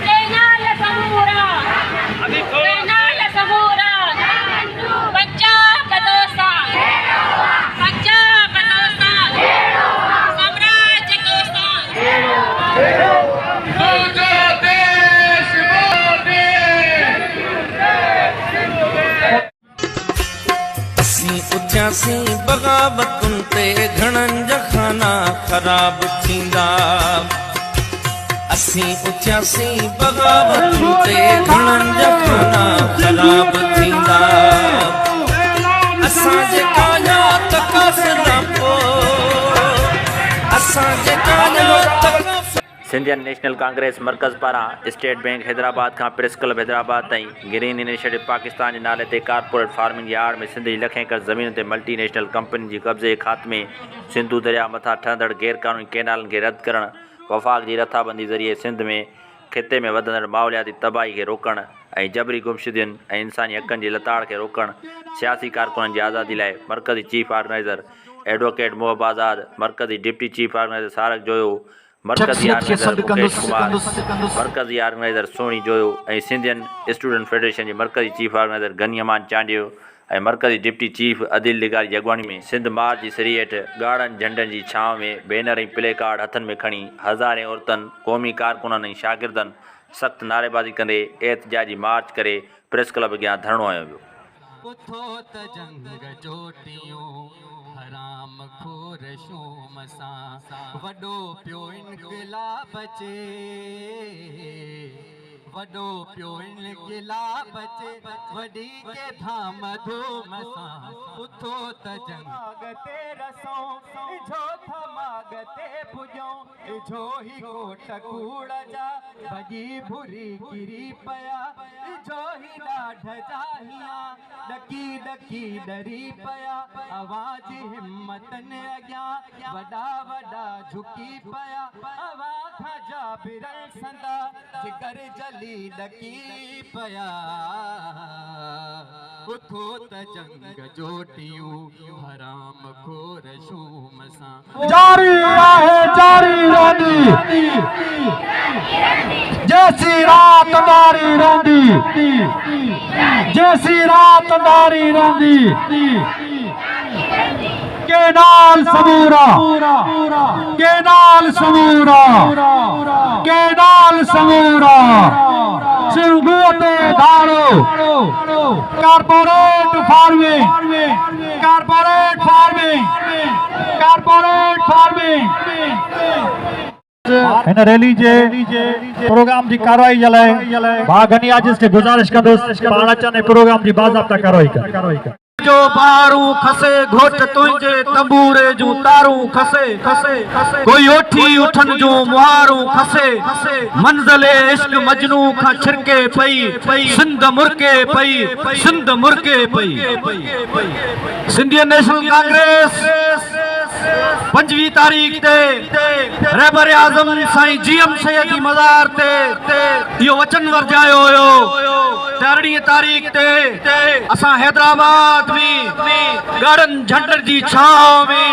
Canal سمورا canal سمورا پنجاب دوستان پنجاب دوستان سامراج دوستان. منهنجو ديس مودي. اسين اٿياسين بغاوتن تي گهڻن جا خانا خراب ٿيندا اسين اٿياسين بغاوتن تي گهڻن جا خانا خراب ٿيندا اسان جي ڪاڃا ته قافلا پو اسان جي ڪاڃا ته قافلا. سنڌين نيشنل ڪانگريس مرڪز پاران اسٽيٽ بئنڪ حيدرآباد کان پريس ڪلب حيدرآباد تائين گرين انيشيٽو پاڪستان جي نالي تي ڪارپوريٽ فارمنگ جي آڙ ۾ سنڌ جي لکين ايڪڙ زمينن تي ملٽي نيشنل ڪمپنين جي قبضي جي خاتمي، سنڌو درياء مٿان ٺهندڙ غير قانوني ڪئنالن کي رد ڪرڻ، وفاق جي رٿابندي ذريعي سنڌ ۾ خطي ۾ وڌندڙ ماحولياتي تباهي کي روڪڻ ۽ جبري گمشدين ۽ انساني حقن جي لتاڙ کي روڪڻ، سياسي ڪارڪنن جي آزادي لاء مرڪزي chief organizer advocate Mohib Azad, مرڪزي deputy chief organizer Sarang Joyo, مرڪزي شخصيت کي آرگنائيزر سڏ مڪيش ڪندس. ڪمار، مرڪزي آرگنائيزر سهڻي جويو ۽ سنڌين اسٽوڊنٽ فيڊريشن جي مرڪزي چيف آرگنائيزر غني امان چانڊيو ۽ مرڪزي ڊپٽي چيف عديل لغاري جي اڳواڻي ۾ سنڌ مارچ جي سري هيٺ ڳاڙهن جهنڊن جي ڇانو ۾ بينر ۽ پلي ڪارڊ هٿن ۾ کڻي هزارين عورتن، قومي ڪارڪنن ۽ شاگردن سخت نعريبازي ڪندي احتجاجي مارچ ڪري پريس ڪلب اڳيان ڌرڻو هنيو ويو. اٿو ته جنگ جوٽيون، حرام خور شوم سان، وڏو پيو انقلاب اچي، وڏو پيو انقلاب اچي، وڏي ڪي ڌام ڌوم سان، اٿو ته جنگ. ماڳ تي رسون، اجهو ٿا ماڳ تي پڄون، اجهو هي ڪوٽ ڪوڙ جا، ڀڄي ڀري ڪري پيا، اجهو هي ڏاڍ جا هيان، ڏڪي ڏڪي ڏري پيا، اوهان جي همتن اڳيان، وڏا وڏا جهڪي پيا، اوهان کان جابرن سندا، جگر جلي ڏڪي پيا، اٿو ته جنگ جوٽيون، حرام خور شوم سان. جاري آهي جاري رهندي جيسين رات انداري رهندي جيسين رات انداري رهندي ڪينال سمورا ڪينال سمورا ڪينال سمورا سنڌوء تي ڌاڙو corporate farming corporate farming corporate farming. هن ريلي جي پروگرام جي ڪارروائي جي لاء ڀاء غني عاجز کي گذارش ڪندس پاڻ اچن ۽ پروگرام جي باضابطا ڪارروائي ڪن. جو بارون کسي گهوٽ تنهنجي تنبوري جون تارون کسي ڪوئي اوٺي اٺن جون مهارون کسي منزل عشق مجنون کان ڇرڪي پئي سنڌ مرڪي پئي سنڌ مرڪي پئي. سنڌين نيشنل ڪانگريس 25 تاريخ تي رهبر اعظم سائين جي ايم سيد جي مزار تي اهو وچن ورجايو هيو ته 18 تاريخ تي اسان حيدرآباد ۾ ڳاڙهن جهنڊن جي ڇانو ۾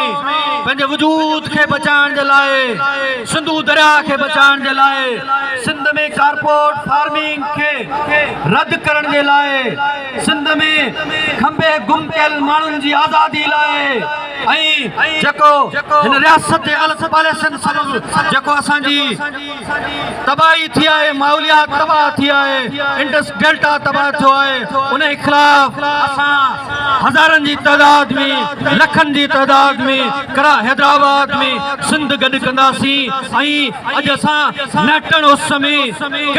پنهنجي وجود کي بچائڻ جي لاء سنڌو درياء کي بچائڻ جي لاء سنڌ ۾ ڪارپورٽ فارمنگ کي رد ڪرڻ جي لاء سنڌ ۾ کنڀي گم ڪيل ماڻهن جي آزادي لاء ۽ جيڪو هن رياست جي غلط پاليسين سبب جيڪو اسان جي تباهي ٿي آهي، ماحوليات تباهه ٿي آهي، انڊس ڊيلٽا تباهه ٿيو آهي، ان خلاف اسان هزارن جي تعداد ۾ لکن جي تعداد ۾ ڪرا حيدرآباد ۾ سنڌ گڏ ڪنداسين ۽ اڄ اسان نهٽڻ اس ۾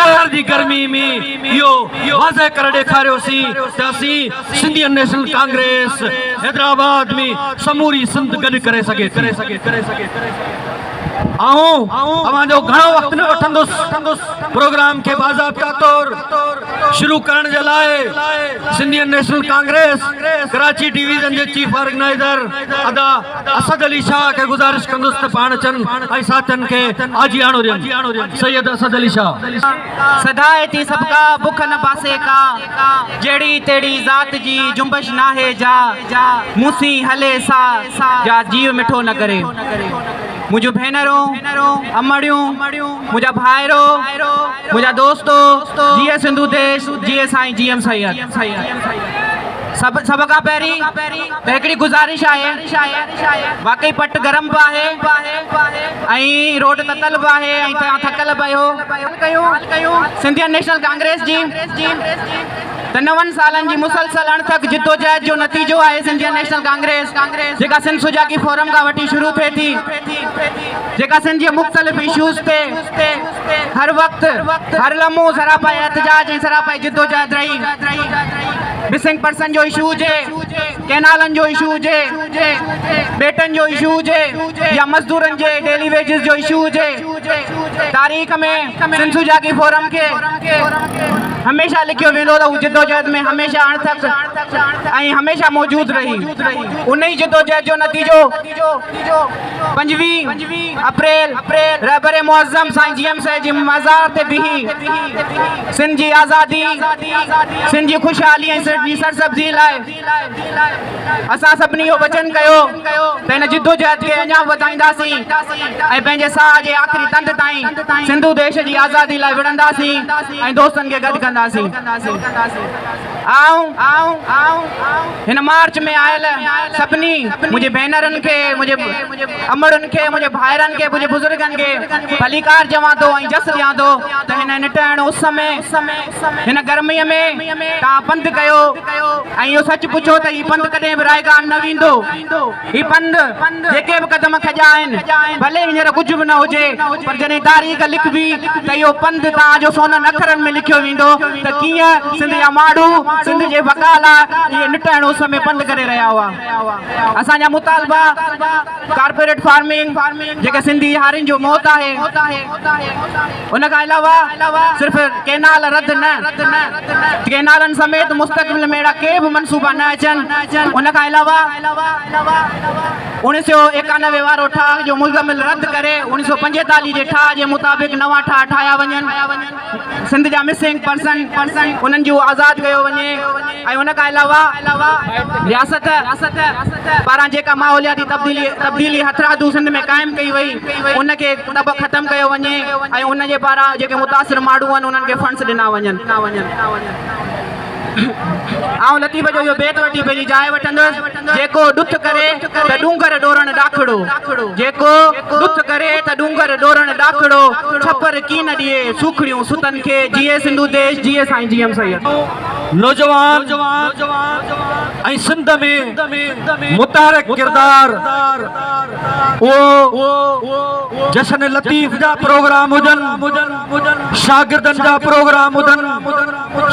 قهر جي گرمي ۾ اهو واضح ڪري ڏيکاريوسين ته اسين سنڌين نيشنل ڪانگريس حيدرآباد ۾ سموري سنڌ گڏ ڪري سگهي ٿي. آئون اوهان جو گهڻو وقت نه وٺندس، پروگرام کي باضابطا طور شروع ڪرڻ جي لاء سنڌين نيشنل ڪانگريس ڪراچي ڊويزن جي چيف آرگنائيزر ادا اسد علي شاهه کي گذارش ڪندس ته پاڻ اچن ۽ ساٿين کي آجياڻو ڏين. سيد اسد علي شاهه. سڌائي ٿي سڀڪا، بک نه باسي ڪا، جهڙي تهڙي ذات جي، جنبش ناهي جا، مون سين هلي سا، جا جيء مٺو نه ڪري. منهنجون ڀينرون، امڙيون، منهنجا ڀائرو، منهنجا دوستو، جيئي سنڌو ديش، جيئي سائين جي ايم سيد. سڀ سڀ کان پهرين ته هڪڙي گذارش آهي، واقعي پٽ گرم به آهي ۽ روڊ تتل به آهي ۽ توهان ٿڪل به آهيو. سنڌين نيشنل ڪانگريس جي ته نون سالن جي مسلسل اڻٿڪ جدوجهد جو نتيجو آهي سنڌين نيشنل ڪانگريس جيڪا سنڌ سجاڳي فورم کان وٺي شروع ٿئي ٿي جيڪا سنڌ جي مختلف اشوز تي هر وقت هر لمحو سراپائي احتجاج ۽ سراپائي جدوجهد رهي. مسنگ پرسن جو اشو هجي، ڪئنالن جو اشو هجي، ٻيٽن جو اشو هجي يا مزدورن جي ڊيلي ويجز جو اشو هجي، تاريخ ۾ سنڌ سجاڳي فورم کي هميشه لکيو ويندو ته هو جدوجهد ۾ هميشه اڻٿڪ ۽ هميشه موجود رهي. انهي جدوجهد جو نتيجو 25 اپريل رهبر معظم سائين جي ايم سيد جي مزار تي بيهي سنڌ جي آزادي، سنڌ جي خوشحالي ۽ سنڌ جي سرسبزي لاء اسان سڀني اهو وچن ڪيو ته هن جدوجهد کي اڃا به وڌائينداسين ۽ پنهنجي ساهه جي آخري تند تائين سنڌو ديش جي آزادي لاء وڙهنداسين ۽ دوستن کي گڏ ڪنداسين. آئون هن مارچ ۾ آيل سڀني منهنجي ڀينرن کي، منهنجي امڙن کي، منهنجي ڀائرن کي، منهنجي بزرگن کي ڀليڪار چوان ٿو ۽ جس ڏيان ٿو ته هن نٽهڻ اس ۾، هن گرميء ۾ توهان پنڌ ڪيو ۽ اهو سچ پڇو ته هي پنڌ ڪڏهن به رائيگان نه ويندو. هي پنڌ جيڪي به قدم کڄيا آهن، ڀلي هينئر ڪجهه به نه هجي، پر جڏهن تاريخ لکبي ته اهو پنڌ توهان جو سونن اکرن ۾ لکيو ويندو ته ڪيئن سنڌ جا ماڻهو سنڌ جي بقا لاء اهي نٽهڻ اس ۾ پنڌ ڪري رهيا هئا. اسان جا مطالبا ڪارپوريٽ فارمنگ، جيڪي سنڌي هارين جو موت آهي، ان کان علاوه صرف ڪينال رد نه، ڪينالن سميت مستقبل ۾ اهڙا ڪي به منصوبا نه اچن، ان کان علاوه 1991 وارو ٺاهه جو مزمل رد ڪري 1945 جي ٺاهه جي مطابق نوان ٺاهه ٺاهيا وڃن، سنڌ جا مسنگ پرسن انهن جو آزاد ڪيو وڃي ۽ ان کان علاوه رياست پاران جيڪا ماحولياتي تبديلي هٿرادو سنڌ ۾ قائم ڪئي وئي ان کي تب ختم ڪيو وڃي ۽ ان جي پاران جيڪي متاثر ماڻهو آهن انهن کي فنڊس ڏنا وڃن. آئون لطيف جو اهو بيت وٺي پنهنجي جاء وٺندس، جيڪو ڏٿ ڪري ته ڏونگر ڏورڻ ڏاکڙو، جيڪو ڏٿ ڪري ته ڏونگر ڏورڻ ڏاکڙو، ڇپر ڪين ڏئي سوکڙيون ستن کي، جيئي سنڌو ديش، جيئي سائين جي ايم سيد. نوجوان ۽ سنڌ ۾ متحرڪ ڪردار اهو جشن لطيف جا پروگرام هجن، شاگردن جا پروگرام هجن،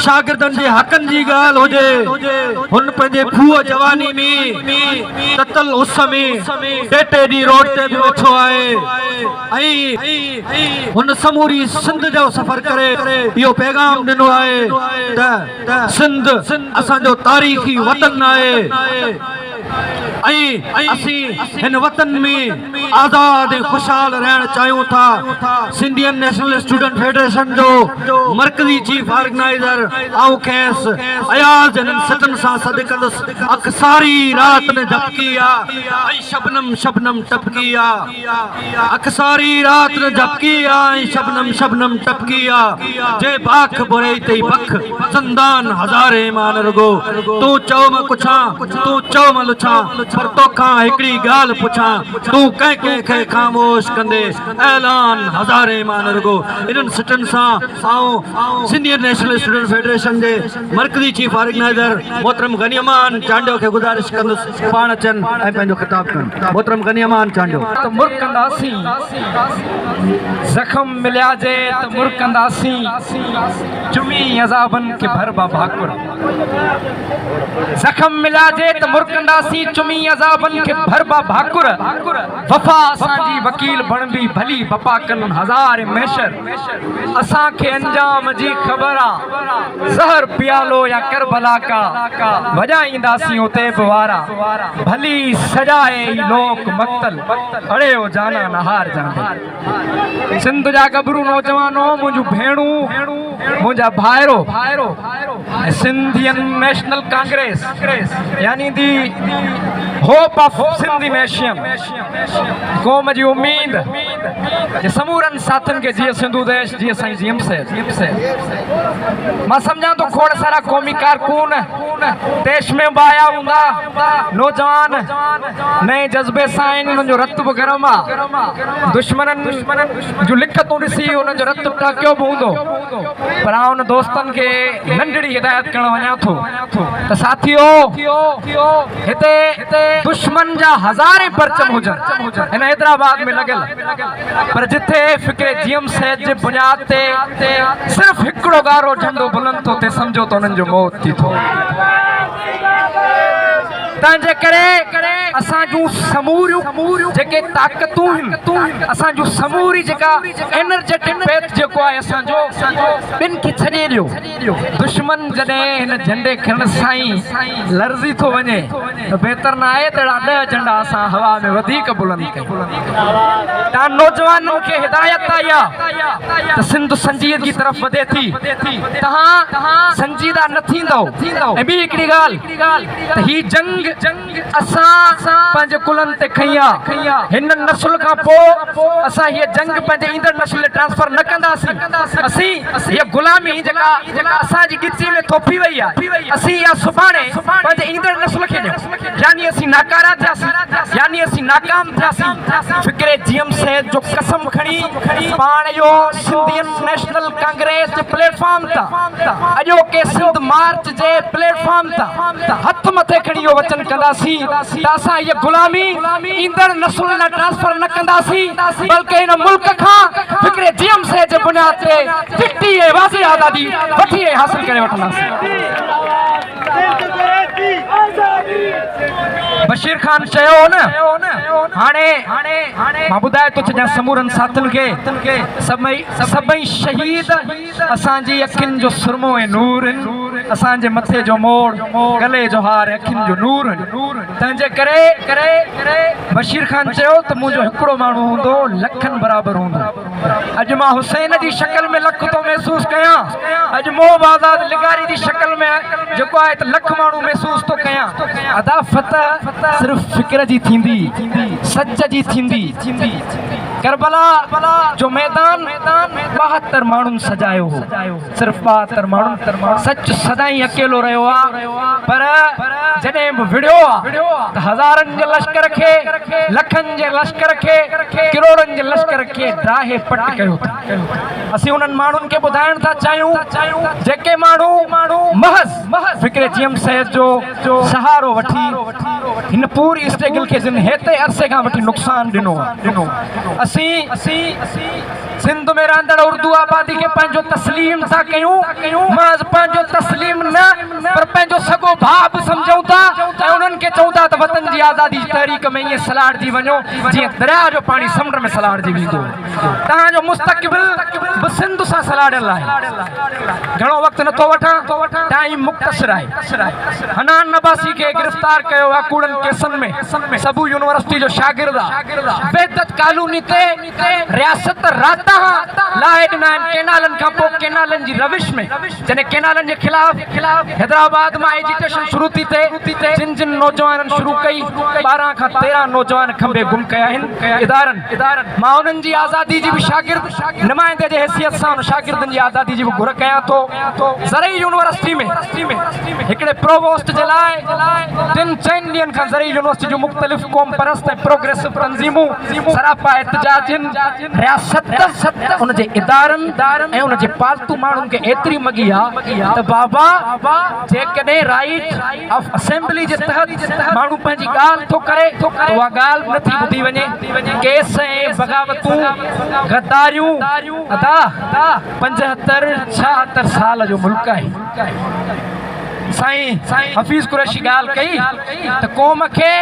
شاگردن جي حقن جي ڳالهه هجي، هن پنهنجي ڦوهه جواني ۾ تتل اس ۾ ٽيٽي ڏينهن روڊ تي به ويٺو آهي ۽ هن سموري سنڌ جو سفر ڪري اهو پيغام ڏنو آهي ته سنڌ اسان جو تاريخي وطن آهي ۽ اسين هن وطن ۾ آزاد ۽ خوشحال رهڻ چاهيون ٿا. سنڌين نيشنل اسٽوڊنٽ فيڊريشن جو مرڪزي چيف آرگنائيزر آئون کيس اياز جي هنن سٽن سان سڏ ڪندس، اک ساري رات نه جهپڪي آ ۽ شبنم شبنم ٽپڪي آ. اک ساري رات نه جهپڪي آ ۽ شبنم شبنم ٽپڪي آ. جي باک برئي تئي بک، سندان هزارين مان نه رڳو. تون چئو مان ڪڇان، تون چئو مان لڇان، پر توکان هڪڙي ڳالهه پڇان، تون ڪنهن ڪنهن کي خاموش ڪندي، اعلان هزارين مان نه رڳو. انهن سٽن سان آئون سنڌين نيشنل اسٽوڊنٽس فيڊريشن جي مرڪزي چيف آرگنائيزر محترم غني امان چانڊيو کي گذارش ڪندس پاڻ اچن ۽ پنهنجو خطاب ڪن. محترم غني امان چانڊيو. ته مرڪنداسين زخم مليا جي ته مرڪنداسين چمي عذابن کي ڀربا ڀاڪر. زخم مليا جي ته مرڪنداسين چمي عذابن کي ڀربا ڀاڪر وفا اسان جي وڪيل بڻبي ڀلي بپا ڪن هزار محشر اسان کي انجام جي خبر آ زهر پيالو يا ڪربلا ڪا وڄائينداسين اتي به وارا ڀلي سجائي هي لوڪ مقتل اڙي او جانا نه هارجان سنڌ جا ڳڀرو نوجوانو منهنجون ڀيڻون منهنجا ڀائرو. ۽ سنڌين نيشنل ڪانگريس يعني the hope of Sindhi nation قوم جي اميد جي سمورن ساٿين کي جيئي سنڌو ديش جيئي سائين جي ايم سيد. مان سمجهان ٿو کوڙ سارا قومي ڪارڪن ديش ۾ به آيا هوندا نوجوان نئين جذبي سان آهن انهن جو رت به گرم آ دشمنن جون لکتون ڏسي انهن جو رت ٽهڪيو به هوندو پر آئون انهن دوستن کي ننڍڙي هدايت ڪرڻ وڃان ٿو ته ساٿيو هتي دشمن جا هزارين پرچم هجن هن حيدرآباد ۾ لڳل پر جتي فڪر جي ايم سيد جي بنياد تي صرف هڪڙو ڳاڙهو جهنڊو بلند ٿو ٿئي سمجهو ته انهن جو موت ٿي ٿو. تنهن جي ڪري اسان جون سموريون جيڪي طاقتون هن اسان جون سموري جيڪا انرجيٽڪ پيٿ جيڪو آهي اسان جو ٻن کي ڇڏي ڏيو دشمن جڏهن هن جهنڊي کڻڻ سان ئي لرزي ٿو وڃي ته بهتر نه آهي ته اهڙا ڏهه جهنڊا اسان هوا ۾ وڌيڪ بلند ڪيون. تان نوجوانن کي هدايت آئي آهي ته سنڌ سنجيدگي طرف وڌي ٿي تهان سنجيده نه ٿيندؤ ۽ ٻي هڪڙي ڳالهه ته هي جنگ اسان پنهنجي ڪلهن تي کنئي آ، هن نسل کان پوء اسان هيء جنگ پنهنجي ايندڙ نسل ڏي ٽرانسفر نه ڪنداسين، اسين هيء غلامي جيڪا اسان جي ڳچي ۾ ٿوڦي وئي آهي، اسين اها سڀاڻي پنهنجي ايندڙ نسل کي ڏيون، يعني اسين ناڪارا ٿياسين، يعني اسين ناڪام ٿياسين، فڪر جي ايم سيد جو قسم کڻي پاڻ اهو سنڌين نيشنل ڪانگريس جي پليٽ فارم تان اڄوڪي سنڌ مارچ جي پليٽ فارم تان هٿ مٿي کڻي اهو وچن ڪنداسين ته اسان هيء غلامي ايندڙ نسلن لاء ٽرانسفر نه ڪنداسين بلڪه هن ملڪ کان فڪر جي ايم سيد جي بنياد تي چٽي ۽ واضح آزادي وٺي ۽ حاصل ڪري وٺنداسين. بشير خان چيو هو نه هاڻي مان ٻڌائي ٿو ڇڏيان سمورن ساٿين کي سڀئي شهيد اسان جي اکين جو سرمو ۽ نور هن، اسان جي مٿي جو موڙ، گلي جو هار ۽ اکين جو نور هن. تنهن جي ڪري بشير خان چيو ته منهنجو هڪڙو ماڻهو هوندو لکن برابر هوندو. اڄ مان حسين جي شڪل ۾ لک ٿو محسوس ڪيان. اڄ محب آزاد لغاري جي شڪل ۾ جيڪو آهي ته لک ماڻهو محسوس ٿو ڪيان. ادا فتح صرف فڪر جي ٿيندي، سچ جي ٿيندي. ڪربلا جو ميدان 72 ماڻهن سجايو هو، صرف 72 ماڻهن، سچ سدائين اڪيلو رهيو آ، پر جڏهن به وڙهيو آ ته هزارن جي لشڪر کي، لکن جي لشڪر کي، ڪروڙن جي لشڪر کي ڊاهي پٽ ڪيو اٿن. اسين انهن ماڻهن کي ٻڌائڻ ٿا چاهيون، جيڪي ماڻهو محض فڪر جي ايم سيد جو سهارو وٺي هن پوري اسٽرگل کي جن هيتري عرصي کان وٺي نقصان ڏنو آهي. اسين سنڌ ۾ رهندڙ اردو آبادي کي پنهنجو تسليم ٿا ڪيون، محض پنهنجو تسليم نه پر پنهنجو سڳو ڀاء به سمجهون ٿا ۽ انهن کي چئون ٿا ته وطن جي آزادي جي تحريڪ ۾ ائين سلهاڙجي وڃو جيئن درياهه جو پاڻي سمنڊ ۾ سلهاڙجي ويندو آهي. توهان جو مستقبل به سنڌ سان سلهاڙيل آهي. گهڻو وقت نٿو وٺان، ٽائيم مختصر آهي. حنان عباسي کي گرفتار ڪيو ويو ڪوڙن ڪيسن ۾، سبو يونيورسٽي جو شاگرد آ. وحدت ڪالوني تي رياست راتاها لاهي ڏنا آهن ڪينالن کان پوء ڪينالن جي روش ۾ جڏهن ڪينالن جي خلاف حيدرآباد مان ايجيٽيشن شروع ٿي تي جن جن نوجوانن شروع ڪئي 12 کان 13 نوجوان کنڀي گم ڪيا آهن ادارن مان انهن جي آزادي جي به شاگرد نمائندي جي حيثيت سان انهن شاگردن جي آزادي جي به گهر ڪيان ٿو. زرعي يونيورسٽي ۾ هڪڙي پرووسٽ جي لاء ٽن چئن ڏينهن کان زرعي يونيورسٽي جون مختلف قوم پرست ۽ پروگريسو تنظيمون سراپا احتجاج آهن. رياست ان جي ادارن ۽ ان جي پالتو ماڻهن کي ايتري مڳي آ ته بابا جيڪڏهن رائيٽ آف اسيمبلي جي تحت ماڻهو پنهنجي ڳالهه ٿو ڪري ته اها ڳالهه به نٿي ٻڌي وڃي، ڪيس ۽ بغاوتون، غداريون، ادا 75 76 سال جو ملڪ آهي. سائين حفيظ قريشي ڳالهه ڪئي ته قوم کي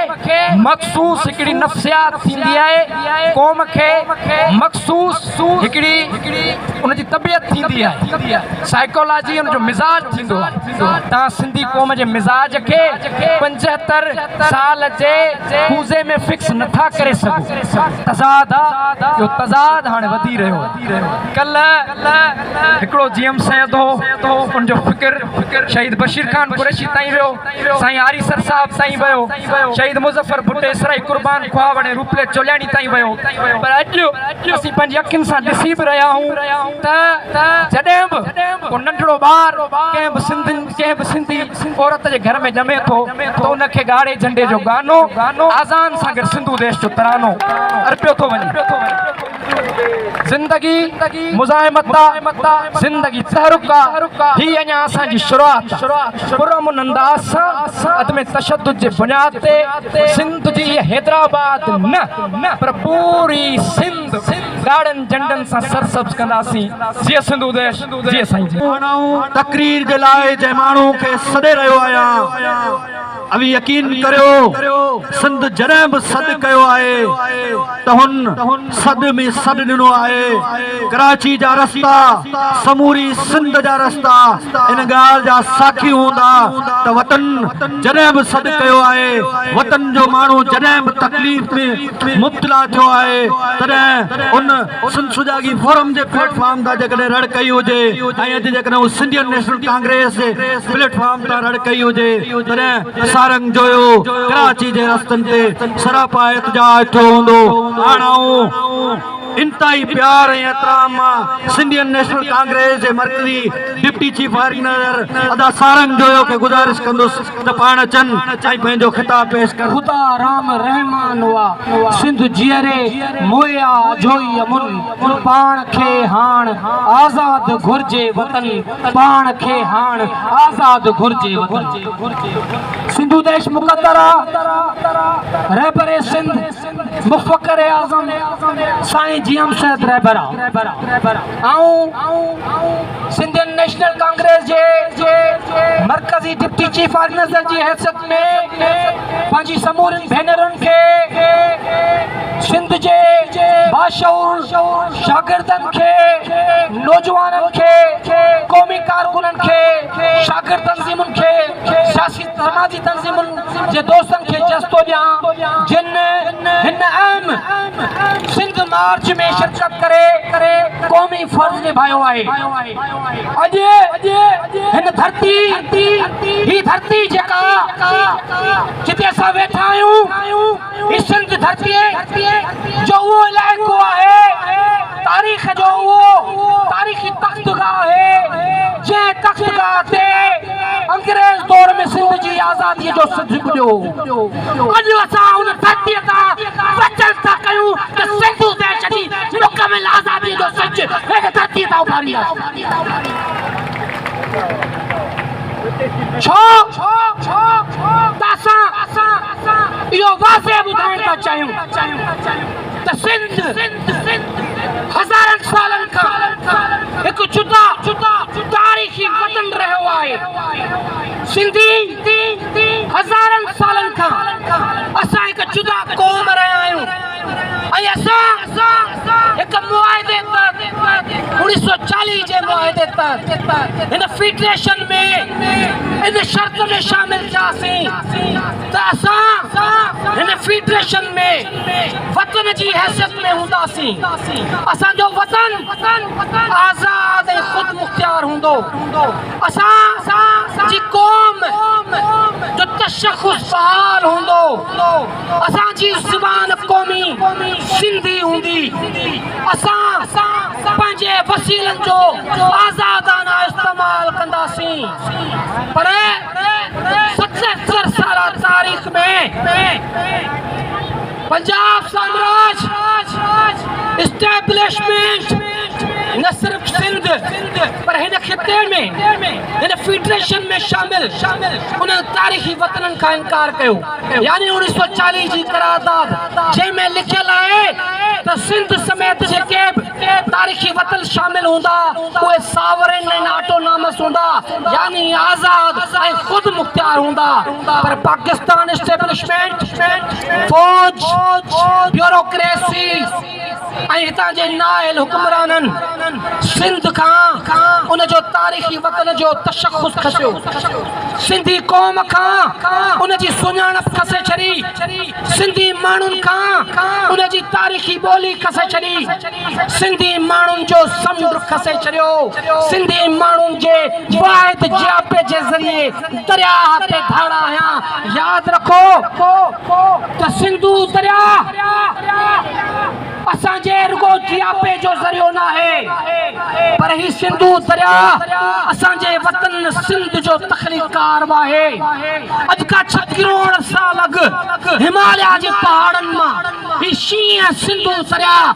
مخصوص هڪڙي نفسيات ٿيندي آهي، قوم کي مخصوص هڪڙي ان جي طبيعت ٿيندي آهي، سائيڪالاجي ان جو مزاج ٿيندو آهي. توهان سنڌي قوم جي مزاج کي 75 سال جي ڪوزي ۾ فڪس نٿا ڪري سگهو. تضاد آ، اهو تضاد هاڻي وڌي رهيو آهي. ڪلهه هڪڙو جي ايم سيد هو، ان جو فڪر شهيد بشير خان قريشي تائين ويو، سائين آريسر صاحب تائين ويو، شهيد مظفر ڀٽي، سرائي قربان کهاوڙ ۽ روپلي چولياڻي تائين ويو پر اڄ اسين پنهنجي اکين سان ڏسي به رهيا آهيون ته جڏهن به ڪو ننڍڙو ٻار ڪنهن به سنڌين ڪنهن به سنڌي عورت جي گهر ۾ ڄمي ٿو ته ان کي ڳاڙهي جهنڊي جو گانو آذان سان گڏ سنڌو ديش جو ترانو ارپيو ٿو وڃي. زندگي مزاحمت آ، زندگي تحرڪ آ، هي اڃا اسان جي شروعات آ. پرامن انداز سان عدم تشدد جي بنياد تي سنڌ جي هيء حيدرآباد نه پر پوري سنڌ ڳاڙهن جهنڊن سان سرسبز ڪنداسين. جيئي سنڌو ديش، جيئي سائين جي. هاڻ آئون تقرير جي لاء جنهن ماڻهو کي سڏي رهيو آهيان، اوهين يقين ڪريو سنڌ جڏهن به سڏ ڪيو آهي ته هن سڏ ۾ سڏ ڏنو آهي، ڪراچي جا رستا سموري سنڌ جا رستا ان ڳالهه جا ساکي هوندا ته وطن جڏهن به سڏ ڪيو آهي، وطن جو ماڻهو جڏهن به تڪليف ۾ مبتلا ٿيو آهي تڏهن ان سنڌ سجاڳي فورم جي پليٽ فارم تان جيڪڏهن رڙ ڪئي هجي ۽ اڄ جيڪڏهن هو سنڌين نيشنل ڪانگريس جي پليٽ فارم تان رڙ ڪئي هجي تڏهن سارنگ جويو ڪراچي جي رستن تي سراپا احتجاج ٿيو هوندو. هاڻ آئون انتهائي پيار ۽ احترام مان سنڌين نيشنل ڪانگريس جي مرڪزي ڊپٽي چيف آرگنائيزر ادا سارنگ جويو کي گذارش ڪندس ته پاڻ اچن ۽ پنهنجو خطاب پيش ڪن. خدا رام رحمان وا سنڌ جيئري موئيا اجهوئي امن پاڻ کي هاڻ آزاد گهرجي وطن پاڻ کي هاڻ آزاد گهرجي وطن. سنڌو ديش مقدر آ رهبر سنڌ مفڪر اعظم سائين جي ايم سيد رهبر آ آئون سنڌين نيشنل ڪانگريس جي مرڪزي ڊپٽي چيف آرگنائيزر جي حيثيت ۾ پنهنجي سمورين ڀينرن کي سنڌ جي باشعور شاگردن کي نوجوانن کي قومي ڪارڪنن کي شاگرد تنظيمن کي سياسي سماجي تنظيمن جي دوستن کي جس ٿو ڏيان جن هن اهم سنڌ مارچ ۾ شرڪت ڪري قومي فرض نڀايو آهي. اڄ هن ڌرتي هي ڌرتي جيڪا جتي اسان ويٺا آهيون هي سنڌ ڌرتي جو اهو علائقو آهي تاريخ جو اهو تاريخي تختگاهه آهي جنهن تختگاهه تي انگريز دور ۾ سنڌ جي آزاديء جو سج ٻڏيو هو. اڄ اسان ان ڌرتيء تان وچن ٿا ڪيون ته سنڌو ديش جي مڪمل آزاديء جو سج هن ڌرتيء تان اڀارينداسين. ڇو ته اسان اهو واضح ٻڌائڻ ٿا چاهيون ته سنڌ هزارن سالن کان هڪ جدا تاريخي وطن رهيو آهي. سنڌي هزارن سالن کان اسان هڪ جدا قوم رهيا آهيون ۽ اسان هڪ معاهدي تحت 1940 جي معاهدي تحت هن فيڊريشن ۾ ان شرط ۾ شامل ٿياسين ته اسان هن فيڊريشن ۾ وطن جي حيثيت ۾ هونداسين، اسان جو وطن آزاد ۽ خودمختيار هوندو، اسان جي قوم جو تشخص بحال هوندو، اسان جي زبان قومي سنڌي هوندي، اسان پنهنجي وسيلن جو آزادانه استعمال ڪنداسين پر 77 سالا تاريخ ۾ پنجاب سامراج اسٽيبلشمينٽ نه صرف سنڌ پر هن خطي ۾ هن فيڊريشن ۾ شامل انهن تاريخي وطنن کان انڪار ڪيو يعني 1940 جي قرارداد جنهن ۾ لکيل آهي ته سنڌ سميت جيڪي به تاريخي وطن شامل هوندا اهي ساورن ۽ آٽونامس هوندا يعني آزاد ۽ خودمختيار هوندا پر پاڪستان اسٽيبلشمينٽ، فوج، بيوروڪريسي ۽ هتان جي نااهل حڪمرانن سنڌ کان ان جو تاريخي وطن جو تشخص کسيو، سنڌي قوم کان ان جي سڃاڻپ کسي ڇڏي. سنڌي ماڻهن کان ان جي تاريخي ٻولي کسي ڇڏي، سنڌي ماڻهن جو سمنڊ کسي ڇڏيو، سنڌي ماڻهن جي واحد جياپي جي ذريعي درياهه تي ڌاڙا هنيا، ياد رکو ته سنڌو درياهه اسان جي رڳو جياپي جو ذريعو ناهي پر هي سنڌو درياهه اسان جي وطن سنڌ جو تخليقڪار به آهي. اڄ کان ڇهه ڪروڙ سال اڳ هماليا جي پهاڙن مان هي شينهن سنڌو درياهه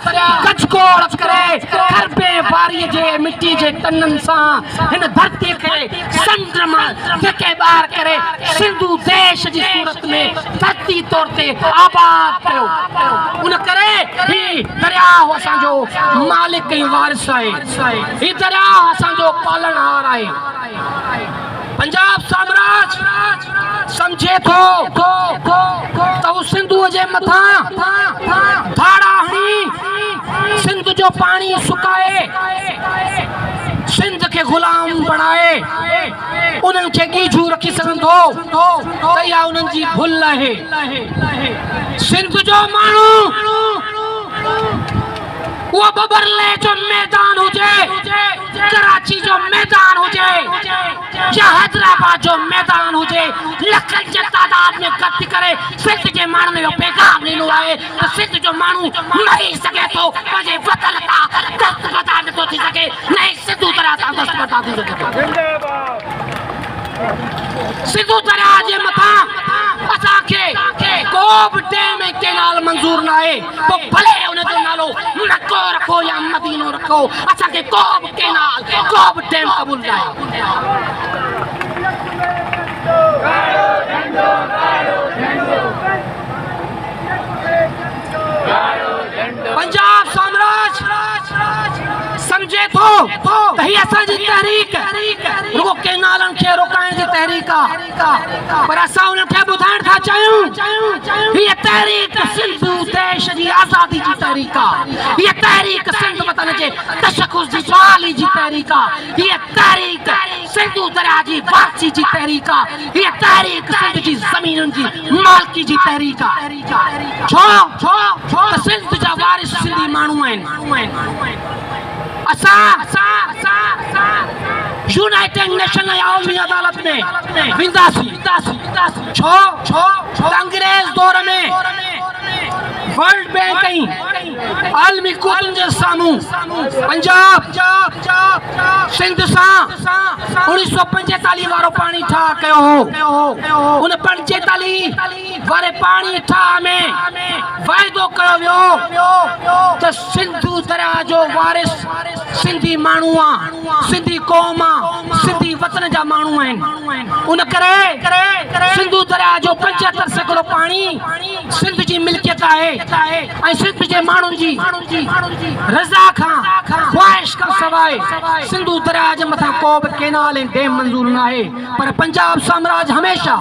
گجگوڙ ڪري کربين واريء جي مٽي جي ٽنن سان هن ڌرتي کي سمنڊ مان ڌڪي ٻاهر ڪري سنڌو ديش جي صورت ۾ ڌرتي طور تي آباد ڪيو. ان ڪري هي درياهه اسان جو مالڪ ۽ وارث آهي. هي درياهه اسان جو پالڻهار آهي. پنجاب سامراج سمجهي ٿو ته هو سنڌوء جي مٿان ڌاڙا هڻي سنڌ جو پاڻي سڪائي سنڌ کي غلام بڻائي انهن کي ڳيجهو رکي سگهندو ته اها انهن جي ڀل آهي. سنڌ جو ماڻهو اهو ٻٻرلي جو ميدان هجي، ڪراچي جو ميدان هجي يا حيدرآباد جو ميدان هجي، لکن جي تعداد ۾ گڏ ٿي ڪري سنڌ جي ماڻهن اهو پيغام ڏنو آهي ته سنڌ جو ماڻهو مري سگهي ٿو، پنهنجي وطن تان دستبردار نٿو ٿي سگهي، نه ئي سنڌو درياء تان دستبردار ٿي سگهي ٿو. سنڌو درياء جي مٿان اسان کي ڪو به ڊيم ۽ ڪينال منظور ناهي، پوء ڀلي ان جو نالو مڪو رکو يا مدينو رکو، اسان کي ڪو به ڪينال، ڪو به ڊيم قبول ناهي. پنجاب سامراج سمجهي ٿو ته هي اسان جي تحريڪ رڳو ڪينالن کي روڪائڻ جي تحريڪ آ پر اسان انهن کي ٻڌائڻ ٿا چاهيون هي تحريڪ سنڌو ديش جي آزادي جي تحريڪ آ هي تحريڪ سنڌ وطن جي تشخص جي بحالي جي تحريڪ آ هي تحريڪ سنڌو درياء جي وارثي جي تحريڪ آ هي تحريڪ سنڌ جي زمينن جي مالڪي جي تحريڪ آ ڇو ته سنڌ جا وارث سنڌي ماڻهو آهن اسان يونائيٽيڊ نيشن ۽ عالمي عدالت ۾ وينداسين ڇو ته انگريز دور ۾ ورلڊ بينڪ ۽ عالمي قوتن جي سامهون پنجاب سنڌ سان 1945 وارو پاڻي ٺاهه ڪيو هو ان 45 واري پاڻي ٺاهه ۾ واعدو ڪيو ويو ته سنڌو درياء جو وارث سنڌي ماڻهو آ، سنڌي قوم آ، سنڌي وطن جا ماڻهو آهن ان ڪري سنڌو درياء جو 75% پاڻي سنڌ جي ملڪيت آهي ۽ سنڌ جي ماڻهن جي رضا کان خواهش کان سواء سنڌو درياء جي مٿان ڪو به ڪينال ۽ ڊيم منظور ناهي پر پنجاب سامراج هميشه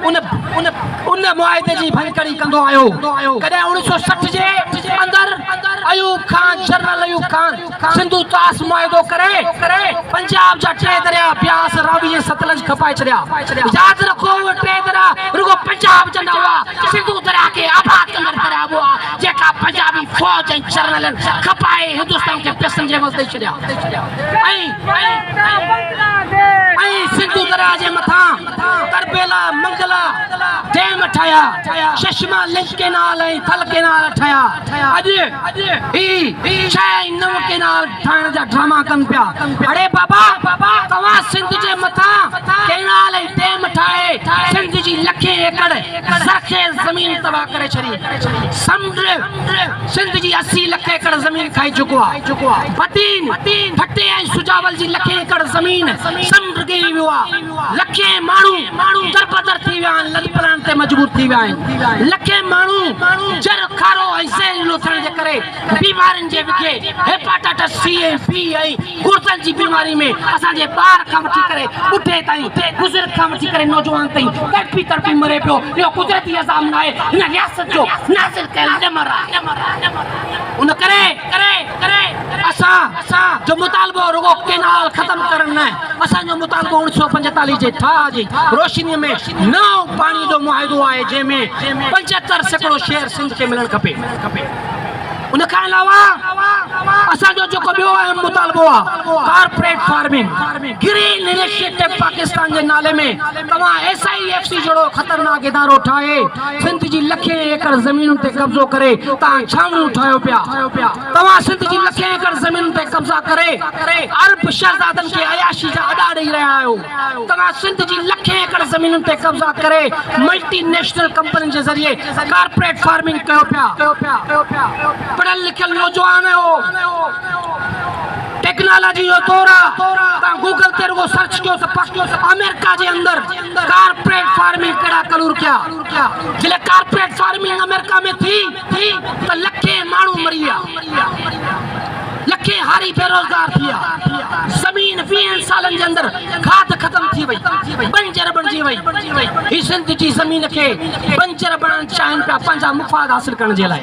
ان ان معاهدي جي ڀڃڪڙي ڪندو آيو. ڪڏهن 1960 جي اندر ايوب خان جنرل ايوب خان سنڌو طاس معاهدو ڪري پنجاب جا ٽي درياء بياس، راوي ۽ ستلج کپائي ڇڏيا. ياد رکو اهي ٽي درياء رڳو پنجاب جا نه هئا، سنڌو درياء کي آباد ڪندڙ درياء به هئا، جيڪا پنجابي فوج ۽ جرنلن کپائي هندستان کي پئسن جي عيوض ڏئي ڇڏيا ۽ سنڌو درياء جي مٿان تربيلا، منگلا ڊيم ٺاهيا، چشما لنڪ ڪينال ۽ ٿل ڪينال ٺاهيا، اڄ هي 6 ۽ 9 ڪينال ٺاهڻ جا ڊراما ڪن پيا. اڙي بابا توهان سنڌ جي مٿان ڪئنال ۽ ڊيم ٺاهي سنڌ جي لکين ايڪڙ زرخيز زمين تباهه ڪري ڇڏي. سمنڊ سنڌ جي 80 لک ايڪڙ زمين کائي چڪو آهي. بدين، ٺٽي ۽ سجاول جي لکين ايڪڙ زمين سمنڊ ڳيري ويو آهي. لکين ماڻهو دربدر ٿي ويا آهن، لڏپلاڻ تي مجبور ٿي ويا آهن. لکين ماڻهو جر، کارو ۽ زهريلو ٿيڻ جي ڪري بيمارين جي وگهي هيپاٽائٽس سي ۽ بي ۽ گردن جي بيماري ۾ اسان جي ٻار کان وٺي ڪري ٻڍي تائين، بزرگ کان وٺي ڪري نوجوان تائين تڙپي تڙپي مري پيو. اهو قدرتي عذاب ناهي، هن رياست جو نازل ڪيل ڏمر آهي. ان ڪري اسان جو مطالبو رڳو ڪينال ختم ڪرڻ نه، اسان جو مطالبو 1945 جي ٺاهه جي روشني ۾ نئون پاڻي جو معاهدو آهي، جنهن ۾ 75% شيئر سنڌ کي ملڻ کپي. ان کان علاوه اسان جو جيڪو ٻيو اهم مطالبو آهي corporate farming green initiative Pakistan جي نالي ۾ توهان ايس I F C جهڙو خطرناڪ ادارو ٺاهي سنڌ جي لکين ايڪڙ زمينن تي قبضو ڪري توهان ڇانوڻيون ٺاهيو پيا توهان سنڌ جي لکين ايڪڙ زمينن تي قبضا ڪري عرب شهزادن کي عياشي جا اڏا ڏئي رهيا آهيو توهان سنڌ جي لکين ايڪڙ زمينن تي قبضا ڪري ملٽي نيشنل ڪمپنين جي ذريعي ڪارپوريٽ فارمنگ ڪيو پيا. پڙهيل لکيل نوجوان آهيو، ٽيڪنالاجي جو دور آ، توهان گوگل تي رڳو سرچ ڪيو ته آمريڪا جي اندر ڪارپوريٽ فارمنگ ڪهڙا ڪلور ڪيا. جڏهن ڪارپوريٽ فارمنگ آمريڪا ۾ ٿي ته لکين ماڻهو مري ويا. لکين هاري بيروزگار ٿي ويا، زمين ويهن سالن جي اندر کاڌ ختم ٿي وئي، بنجر بڻجي وئي، هي سنڌ جي زمين کي بنجر بڻائڻ چاهين پيا پنهنجا مفاد حاصل ڪرڻ جي لاء،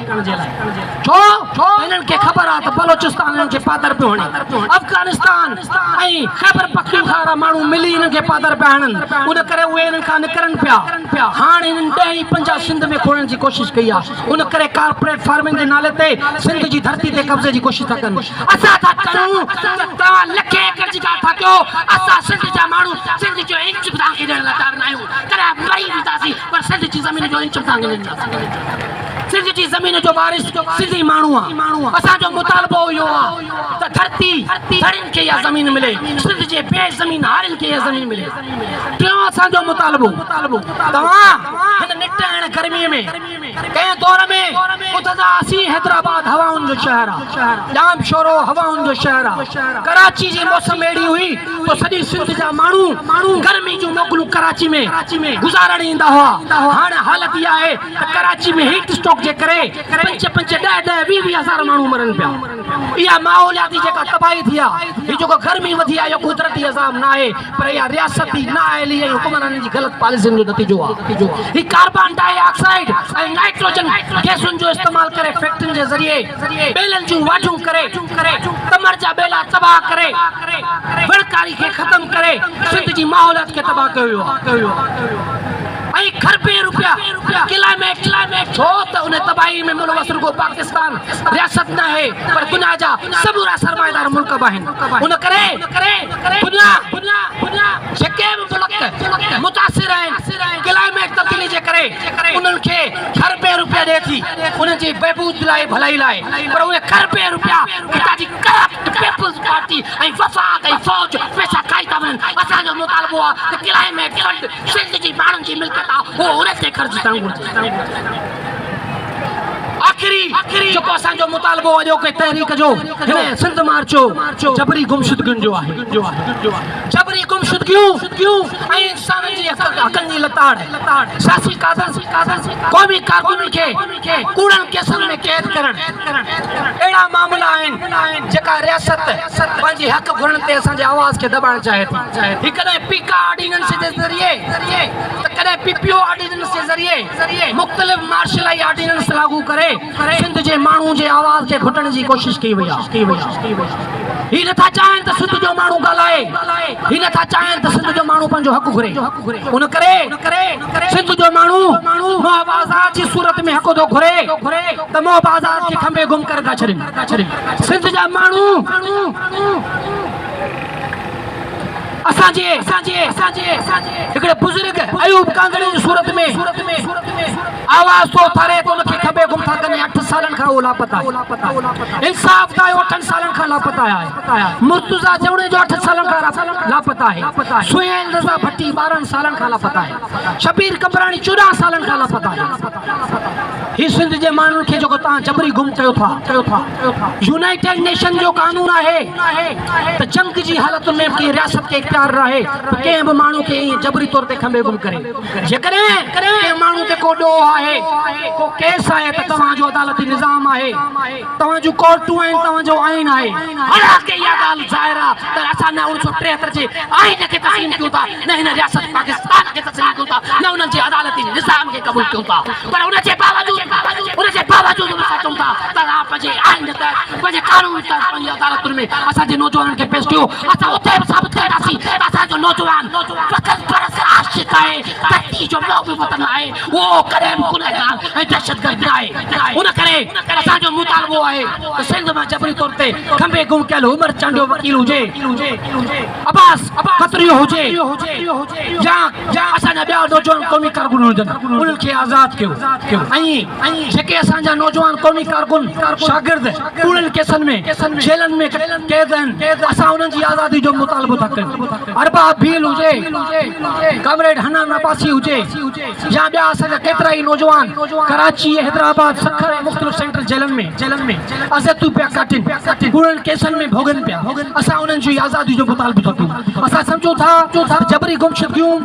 ڇو ته هنن کي خبر آهي ته بلوچستان هنن کي پادر پيو هڻي، افغانستان ۽ خيبر پختونخوا وارا ماڻهو ملي هنن کي پادر پيا هڻن، ان ڪري اهي هنن کان نڪرن پيا، هاڻ هنن ڏهه ئي پنجاهه سنڌ ۾ کوڙڻ جي ڪوشش ڪئي آهي. ان ڪري ڪارپوريٽ فارمنگ جي نالي تي سنڌ جي ڌرتي تي قبضي جي ڪوشش ٿا ڪن. اسان ٿا چئون ته توهان لکين ايڪڙ جي ڳالهه ٿا ڪيو، اسان سنڌ جا ماڻهو سنڌ جو انچ به توهان کي ڏيڻ لاء تيار ناهيون، ڪڏهن مري وينداسين پر سنڌ جي زمين جو انچ به توهان کي نه ڏينداسين. سنڌ جي زمين جو وارث سنڌي ماڻهو آ. اسان جو مطالبو اهو آ ته ڌرتي ڌڻين کي اها زمين ملي، سنڌ جي بي زمين هارين کي اها زمين ملي. ٽيون اسان جو مطالبو توهان هن نٽهڻ گرمي ۾، ڪنهن دور ۾ ٻڌندا هئاسين حيدرآباد هوائن جو شهر آ، ڄام شورو هوائن جو شهر آ، ڪراچي جي موسم اهڙي هئي جو سڄي سنڌ جا ماڻهو گرمي جون موڪلون ڪراچي ۾ گذارڻ ايندا هئا، هاڻ حالت اها آهي ته ڪراچي ۾ هيٽ اسٽروڪ جي ڪري پنج پنج، ڏهه ڏهه، ويهه ويهه هزار ماڻهو مرن پيا. اها ماحولياتي جيڪا تباهي ٿي آ، هي جيڪو گرمي وڌي آ اهو قدرتي عذاب ناهي پر اها رياستي نااهلي ۽ حڪمرانن جي غلط پاليسين جو نتيجو آ. هي ڪاربان ڊاء آڪسائيڊ ۽ نائٽروجن گئسن جو استعمال ڪري فيڪٽرين جي ذريعي ٻيلن جون واڍيون ڪري تمر جا ٻيلا تباهه ڪري وڻڪاري کي ختم ڪري سنڌ جي ماحوليات کي تباهه ڪيو ويو آ. ۽ کربين روپيا ڪلائميٽ ڇو ته ان تباهي ۾ ملوث رڳو پاڪستان رياست ناهي پر دنيا جا سمورا سرمائيدار ملڪ به آهن ان ڪري دنيا جيڪي به ملڪ متاثر آهن ڪلائميٽ تبديلي جي ڪري انهن کي کربين روپيا ڏئي ٿي انهن جي بهبود لاء ڀلائي لاء پر اهي کربين روپيا هتان جي ڪرپٽ پيپلز پارٽي ۽ وفاق ۽ فوج پئسا کائي ٿا وڃن اسان جو مطالبو آهي ته ڪلائميٽ فنڊ سنڌ جي ماڻهن جي ملڪيت آ اهو انهن تي خرچ ٿيڻ گهرجي. آخري جيڪو اسان جو مطالبو اڄوڪي تحريڪ جو هن سنڌ مارچ جو جبري گمشدگين جو آهي. جبري گمشدگيون ۽ انسانن جي حقن جي لتاڙ، سياسي قادن، قومي ڪارڪنن کي ڪوڙن ڪيسن ۾ قيد ڪرڻ اهڙا معاملا آهن جيڪا رياست پنهنجي حق گهرڻ تي اسان جي آواز کي دٻائڻ چاهي ٿي. هي ڪڏهن پيڪا آرڊيننس جي ذريعي ته ڪڏهن پي پي او آرڊيننس جي ذريعي مختلف مارشلائي آرڊيننس لاڳو ڪري سنڌ جي ماڻهو جي آواز کي گهٽڻ جي ڪوشش ڪئي وئي آهي. هي نٿا چاهين ته سنڌ جو ماڻهو ڳالهائي، هي نٿا چاهين ته سنڌ جو ماڻهو پنهنجو حق گهري. ان ڪري سنڌ جو ماڻهو محب آزاد جي صورت ۾ حق ٿو گهري ته محب آزاد کي کنڀي گم ڪري ٿا ڇڏين. سنڌ جا ماڻهو. اسان جي هڪڙي بزرگ ايوب ڪانڌڙي جي صورت ۾ آواز ٿو اٿاري ته ان کي کنڀي گم ٿا ڪن ۽ اٺ سالن کان اهو لاپتا آهي. انصاف دايو اٺن سالن کان لاپتا آهي. مرتضيٰ جوڻيجو اٺ سالن کان لاپتا آهي. سهيل رضا ڀٽي 12 سالن کان لاپتا آهي. شبير قمبراڻي 14 سالن کان لاپتا آهي. هي سنڌ جي ماڻهن کي جيڪو توهان جبري گم ڪيو ٿا. يونائيٽيڊ نيشن جو قانون آهي ته جنگ جي حالتن ۾ به ڪنهن رياست کي اختيار ناهي ته ڪنهن به ماڻهو کي ائين جبري طور تي کنڀي گم ڪري. جيڪڏهن ڪنهن ماڻهو تي ڪو ڏوهه آهي، ڪو ڪيس آهي ته توهان جو عدالتي نظام آهي، توهان جون ڪورٽون آهن، توهان جو آئين آهي. حالانڪه اها ڳالهه ظاهر آهي ته اسان نه 1973 جي آئين کي تسليم ڪيون ٿا، نه هن رياست پاڪستان کي تسليم ڪيون ٿا، نه انهن جي عدالتي نظام کي قبول ڪيون ٿا پر ان جي باوجود ان جي باوجود به اسان چئون ٿا ته توهان پنهنجي آئين تحت پنهنجي قانون تحت پنهنجي عدالتن ۾ اسان جي نوجوانن کي پيش ڪيو، اسان اتي به ثابت ڪنداسين ته اسان جو نوجوان وطن پرست عاشق آهي، ڌرتي جو محب وطن آهي، اهو ڪڏهن به گنهگار ۽ دهشتگرد ناهي. ان ڪري اسان جو مطالبو آهي ته سنڌ مان جبري طور تي کنڀي گم ڪيل عمر چانڊيو وڪيل هجي، عباس کتريو هجي يا اسان جا ٻيا نوجوان قومي ڪارڪن هجن انهن کي آزاد ڪيو ۽ جيڪي اسان جا نوجوان قومي ڪارڪن شاگرد ڪوڙن ڪيسن ۾ جيلن ۾ قيد آهن اسان انهن جي آزادي جو مطالبو ٿا ڪيون. ارباب ڀيل هجي، ڪامريڊ حنان عباسي هجي يا ٻيا اسان جا ڪيترائي نوجوان ڪراچي، حيدرآباد، سکر ۽ مختلف سينٽرل جيلن ۾ اذيتون پيا ڪاٽين، ڪوڙن ڪيسن ۾ ڀوڳن پيا، اسان انهن جي آزادي جو مطالبو ٿا ڪيون. اسان سمجهون ٿا ته جبري گمشدگيون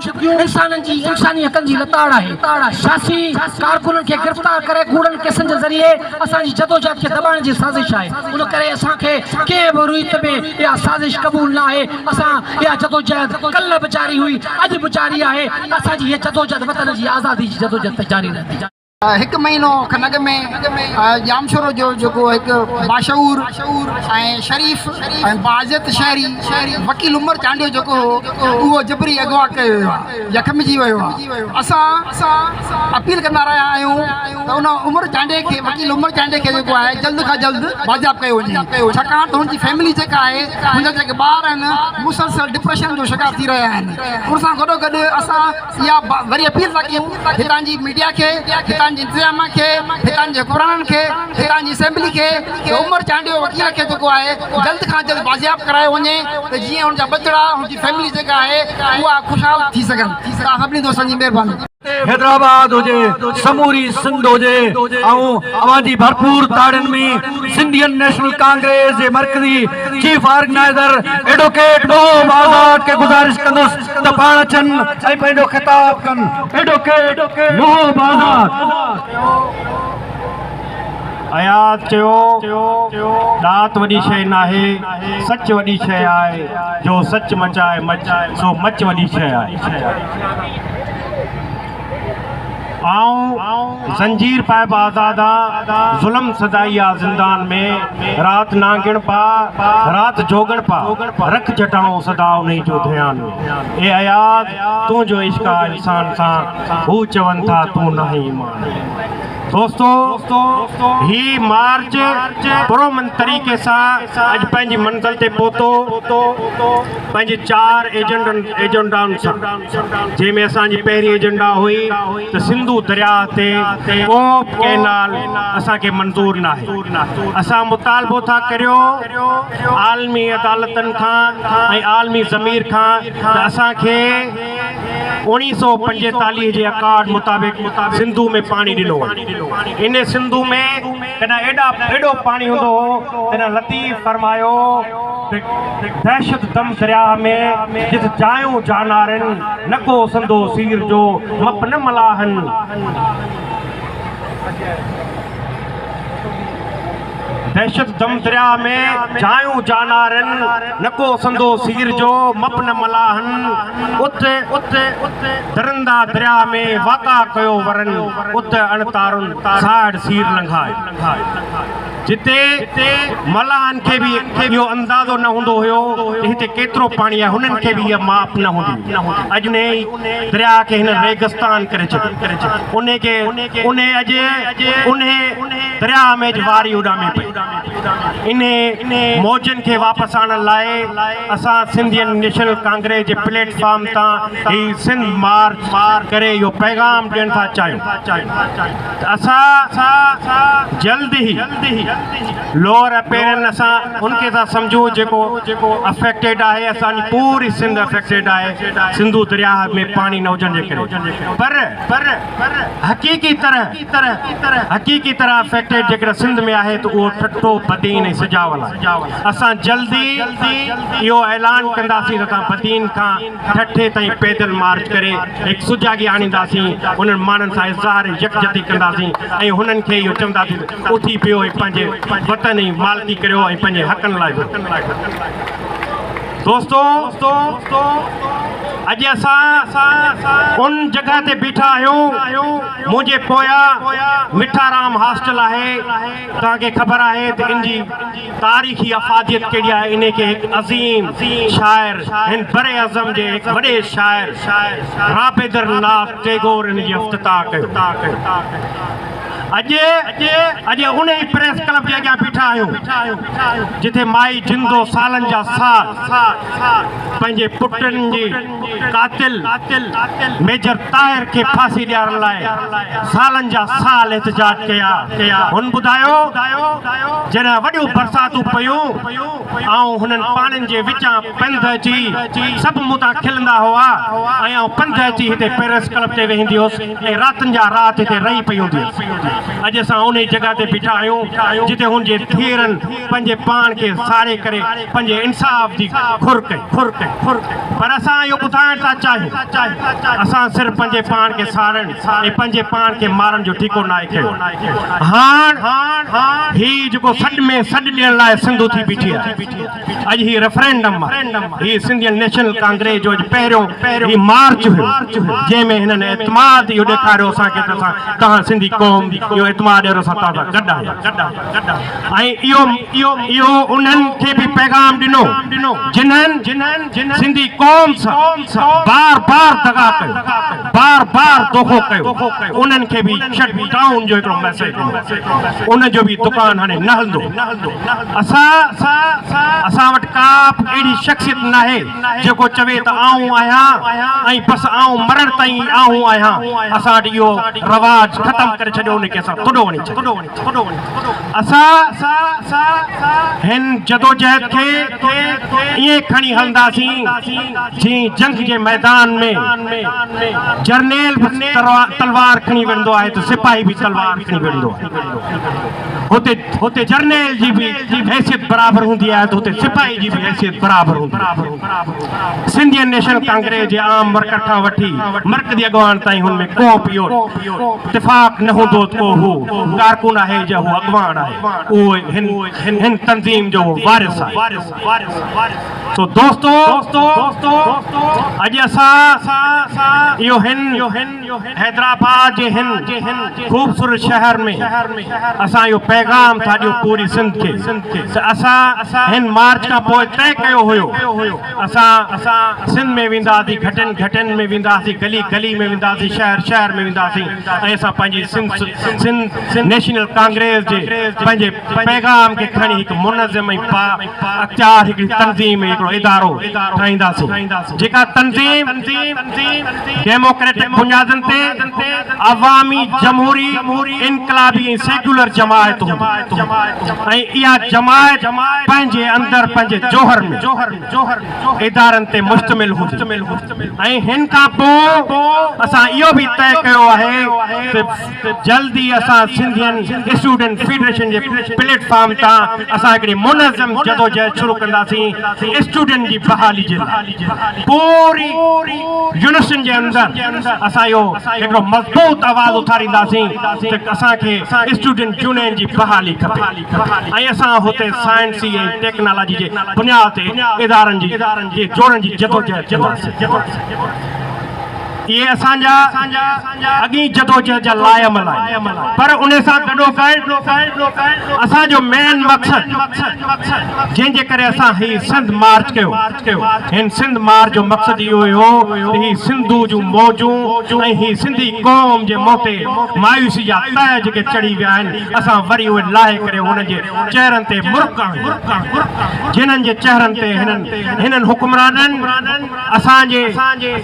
انسانن جي انساني حقن جي لتاڙ آهي. سياسي ڪارڪنن کي گرفتار ڪري ڪوڙن ڪيسن جي ذريعي اسان جي جدوجهد کي دٻائڻ جي سازش آهي. ان ڪري اسان کي ڪنهن به ريت ۾ اها سازش قبول نه آهي. اسان اها جدوجهد ڪلهه به جاري هئي، اڄ به جاري آهي. اسان جي هيء جدوجهد وطن جي آزادي جي جدوجهد تائين جاري رهندي. هڪ مهينو کن اڳ ۾ ڄامشورو جو جيڪو هڪ باشعور ۽ شريف ۽ باعزت شهري وڪيل عمر چانڊيو جيڪو هو اهو جبري اغوا ڪيو ويو آهي يا کنڀجي ويو آهي اسان اپيل ڪندا رهيا آهيون ته ان عمر چانڊيي کي وڪيل عمر چانڊيي کي جيڪو آهي جلد کان جلد بازياب ڪيو وڃي ڇاڪاڻ ته هن جي فيملي جيڪا آهي هن جا جيڪي ٻار آهن مسلسل ڊپريشن جو شڪار ٿي رهيا آهن ان سان گڏو گڏ اسان اها وري اپيل ٿا ڪيون هتان جي ميڊيا کي، هتان جي انتظاميا کي، هتان جي حڪمرانن کي، هتان جي اسيمبلي کي ته عمر چانڊيو وڪيل کي جيڪو آهي جلد کان جلد بازياب ڪرايو وڃي ته جيئن هن جا ٻچڙا هن جي فيملي جيڪا آهي اها خوشحال ٿي سگهن. توهان سڀني دوستن جي مهرباني. حيدرآباد هجي سموري سنڌ هجي آئون اوهان جي ڀرپور تاڙين ۾ سنڌين نيشنل ڪانگريس جي مرڪزي chief organiser advocate Mohib Azad کي گذارش ڪندس ته پاڻ اچن ۽ پنهنجو خطاب ڪن ايڊووڪيٽ محب آزاد. اياز چيو، ڏات وڏي شيء ناهي، سچ وڏي شيء آهي، جو سچ مچائي مچ، سو مچ وڏي شيء آهي. آئون زنجير پائي به آزاد آن، ظلم سدائي آ زندان ۾، رات نانگڻ پا، رات جوڳڻ پا، رک جٽائون سدا انهي جو ڌيان ۾. اي اياز! تنهنجو عشق آ انسان سان، هو چون ٿا تون ناهين ايمان ۾. دوستو! هي مارچ پرامن طريقي سان اڄ پنهنجي منزل تي پهتو. پنهنجي چار ايجنڊائن سان جنهن ۾ اسان جي پهرين ايجنڊا هئي ته سنڌو درياهه تي ڪو به ڪئنال اسان کي منظور ناهي اسان مطالبو ٿا ڪريو عالمي عدالتن کان ۽ عالمي ضمير کان ته اسان کي 1945 جي اڪارڊ مطابق سنڌو ۾ پاڻي ڏنو وڃي ان سنڌو ۾ ڪڏهن ايڏا ايڏو پاڻي هوندو هو تڏهن لطيف فرمايو ته دهشت دم درياهه ۾ جت جايون جانارن نه ڪو سندو سير جو مپ نه ملاحن. دهشت دم درياهه ۾ جايون جانارن نه ڪو سندو سير جو مپ نه ملاحن ات درندا درياهه ۾ واڪا ڪيو ورن ات اڻ تارن ساهڙ سير لنگهائي. جتي ملاحن کي به اهو اندازو نه هوندو هيو ته هتي ڪيترو پاڻي آهي، هنن کي به اها ماپ نه هوندي هئي. اڄ انهي درياهه کي هنن ريگستان ڪري ڇڏيو. انهي کي انهي اڄ انهي درياهه ۾ اڄ واري اڏامي پئي. انهي موجن کي واپس آڻڻ لاء اسان سنڌين نيشنل ڪانگريس جي پليٽ فارم تان هي سنڌ مارچ ڪري اهو پيغام ڏيڻ ٿا چاهيون ته اسان جلد ئي لوئر اپيرن اسان ان کي ٿا سمجهون جيڪو افيڪٽيڊ آهي اسان جي پوري سنڌ افيڪٽيڊ آهي سنڌو درياهه ۾ پاڻي نه هجڻ جي ڪري پر حقيقي طرح حقيقي طرح افيڪٽيڊ جيڪڏهن سنڌ ۾ آهي ته اهو ٺٽو، بدين ۽ سجاول آهي. اسان جلدي اهو اعلان ڪنداسين ته اسان بدين کان ٺٽي تائين پيدل مارچ ڪري هڪ سجاڳي آڻينداسين، انهن ماڻهن سان اظهار يڪجهتي ڪنداسين ۽ هنن کي اهو چونداسين ته اٿي پيو ۽ پنهنجي وطن جي مالڪي ڪريو ۽ پنهنجي حقن لاء وڙهو. دوستو! اڄ اسان ان جڳهه تي بيٺا آهيون، منهنجي پويان مٺارام هاسٽل آهي، توهان کي خبر آهي ته ان جي تاريخي افاديت ڪهڙي آهي، انهي کي هڪ عظيم شاعر هن براعظم جي هڪ وڏي شاعر رابندر ناٿ ٽيگور ان جي افتتاح ڪيو. اڄ اڄ انهي پريس ڪلب جي اڳيان بيٺا آهيون جتي مائي جندو سالن جا سال پنهنجي پٽن جي قاتل ميجر طاهر کي ڦاسي ڏيارڻ لاء سالن جا سال احتجاج ڪيا. هن ٻڌايو جڏهن وڏيون برساتون پيون آئون هنن پاڻين جي وچان پنڌ اچي سڀ مون تان کلندا هئا ۽ آئون پنڌ اچي هتي پريس ڪلب تي ويهندي هيس ۽ راتن جا رات هتي رهي پئي هوندي هيس. اڄ اسان انهي جڳهه تي بيٺا آهيون جتي هن جي ڌيئرن پنهنجي پاڻ کي ساڙي ڪري پنهنجي انصاف جي گهر ڪئي. پر اسان اهو ٻڌائڻ ٿا چاهيون اسان صرف پنهنجي پاڻ کي ساڙڻ ۽ پنهنجي پاڻ کي مارڻ جو ٺيڪو ناهي کنيو. هاڻ هي جيڪو سڏ ۾ سڏ ڏيڻ لاء سنڌ اٿي بيٺي آهي. اڄ هي ريفرينڊم آهي. هي سنڌين نيشنل ڪانگريس جو اڄ پهريون هي مارچ هيو جنهن ۾ هنن اعتماد اهو ڏيکاريو اسان کي ته اسان توهان سنڌي قوم اهو اعتماد ڏياريو اسان توهان سان گڏ آهيون ۽ اهو اهو انهن کي به پيغام ڏنو جنهن سنڌي قوم سان بار بار دغا ڪيو بار بار دوکو ڪيو انهن کي به شٽ ڊائون جو هڪڙو ميسيج ڏنو ان جو به دڪان هاڻي نه هلندو. اسان اسان وٽ ڪا به اهڙي شخصيت ناهي جيڪو چوي ته آئون آهيان ۽ بس آئون مرڻ تائين آئون آهيان. اسان وٽ اهو رواج ختم ڪري ڇڏيو ان کي اسان ٿڏو هڻي ڇڏيو. اسان هن جدوجهد کي ائين کڻي هلنداسين جيئن جنگ جي ميدان ۾ جرنيل به تلوار کڻي وڙهندو آهي ته سپاهي به تلوار کڻي وڙهندو آهي. هتي هتي جرنيل جي به حيثيت برابر هوندي آهي ته هتي سپاهي جي به حيثيت برابر هوندي آهي. سنڌين نيشنل ڪانگريس جي عام ورڪر کان وٺي مرڪزي اڳواڻ تائين هن ۾ ڪو به اهو اتفاق نه هوندو ته ڪو هو ڪارڪن آهي يا هو اڳواڻ آهي اهو هن هن تنظيم جو وارث آهي. سو دوستو اڄ اسان اهو هن حيدرآباد جي هن خوبصورت شهر ۾ اسان اهو پيغام ٿا ڏيون پوري سنڌ کي ته اسان هن مارچ کان پوء طئي ڪيو هيو اسان سنڌ ۾ وينداسين گهٽين گهٽين ۾ وينداسين گلي گلي ۾ وينداسين شهر شهر ۾ وينداسين ۽ اسان پنهنجي سنڌ سنڌ نيشنل ڪانگريس جي پنهنجي پيغام کي کڻي هڪ منظم ۽ با اختيار هڪڙي تنظيم ۽ هڪڙو ادارو ٺاهينداسين جيڪا تنظيم ڊيموڪريٽڪ بنيادن تي عوامي، جمهوري، انقلابي ۽ سيڪيولر جماعت هوندي ۽ اها جماعت پنهنجي اندر پنهنجي جوهر ۾ ادارن تي مشتمل هوندي ۽ هن کان پوء اسان اهو به طئي ڪيو آهي ته جلد ئي اسان سنڌين اسٽوڊنٽ فيڊريشن جي پليٽ فارم تان اسان هڪڙي منظم جدوجهد شروع ڪنداسين اسٽوڊنٽ جي بحالي جي لاء پوري يونيورسٽين جي اندر اسان اهو هڪڙو مضبوط آواز اٿارينداسين ته اسان کي اسٽوڊنٽ يونين جي بحالي کپي ۽ اسان هتي سائنسي ۽ ٽيڪنالاجي جي بنياد تي ادارن جي جوڙڻ جي جدوجهد ڪنداسين. اهي اسان جا اڳئين جدوجهد جا لاعمل آهن پر ان سان گڏوگڏ اسان جو مين مقصد جنهن جي ڪري اسان هي سنڌ مارچ ڪيو هن سنڌ مارچ جو مقصد اهو هيو ته هي سنڌو جون موجون ۽ هي سنڌي قوم جي منهن تي مايوسي جا تهه جيڪي چڙهي ويا آهن اسان وري اهي لاهي ڪري انهن جي چهرن تي مرڪ آڻيون جنهن جي چهرن تي هنن هنن حڪمرانن اسان جي